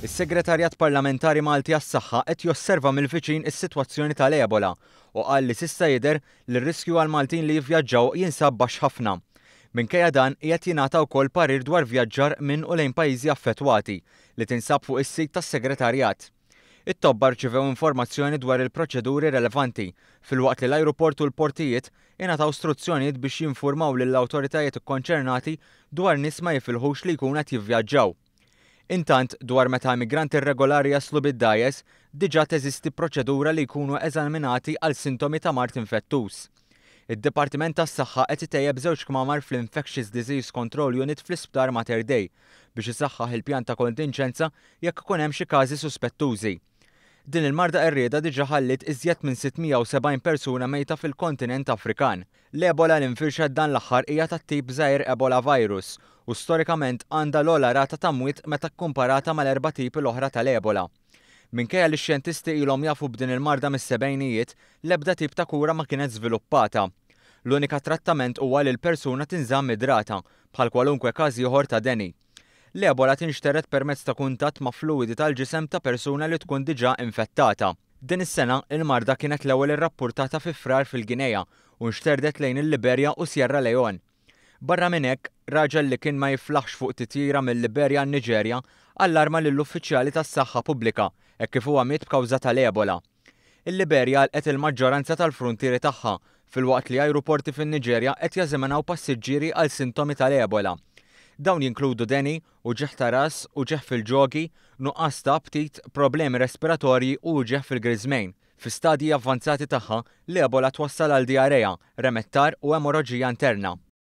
Is-Segretarjat Parlamentari Malti għas-Saħħa qed josserva mill-viċin is-sitwazzjoni tal-Ebola u qal li s'issa jidher li r-riskju għall-Maltin li jivvjaġġaw jinsab baxx ħafna. Minkejja dan, qiegħed jingħata wkoll parir dwar vjaġġar minn u lejn pajjiżi affettwati li tinsab fuq is-sit tas-Segretarjat. It-tobba rċivew informazzjoni dwar il-proċeduri relevanti, filwaqt li l-ajruport u l-portijiet ingħataw struzzjonijiet biex jinfurmaw lill-awtoritajiet ikkonċernati dwar nies ma jifilħux li jkunu qed jivvjaġġaw. Intant, dwar meta immigranti irregolari jaslu bid-dgħajjes, diġà teżisti proċedura li jkunu eżaminati għal sintomi ta' mard infettuż. Id-Dipartiment tas-Saħħa qed itejjeb żewġ kmamar fl-Infectious Disease Control Unit fl-Isptar Mater Dei biex isaħħaħ il-pjan ta' kontinġenza jekk ikun hemm xi każi suspettużi. Din il-marda qerrieda diġà ħalliet iżjed minn 670 persuna mejta fil-kontinent Afrikan. L-Ebola li nfirxet dan l-aħħar hija tat-tip Zaire Ebolavirus u storikament għandha l-ogħla rata ta' mwiet meta kkumparata mal-erba' tipi l-oħra tal-Ebola. Minkejja li x-xjentisti ilhom jafu b'din il-marda mis-sebgħinijiet, l-ebda tip ta' kura ma kienet żviluppata. L-unika trattament huwa li l-persuna tinżamm idrata, bħal kwalunkwe każ ieħor ta' deni. L-Ebola tinxtered permezz ta' kuntatt ma' fluwidi tal-ġisem ta' persuna li tkun diġà infettata. Din is-sena, il-marda kienet l-ewwel irrappurtata fi Frar fil-Ginea u nxterdet lejn il-Liberja u Sierra Leone. Barra minn hekk, raġel li kien ma jiflaħx fuq titjira mil-Liberja għan-Niġerja allarma lill-uffiċjali tas-saħħa pubblika hekk kif huwa miet b'kawża tal-Ebola. Il-Liberja għalqet il-maġġoranza tal-fruntieri tagħha filwaqt li ajruporti fin-Niġerja qed jeżaminaw passiġġieri għal sintomi tal-Ebola. Dawn jinkludu deni, uġigħ ta' ras, uġigħ fil-ġogi, nuqqas ta' aptit, problemi respiratorji u uġigħ fil-griżmejn. Fi stadji avvanzati tagħha, l-Ebola twassal għal dijarea, remettar u emoroġija interna.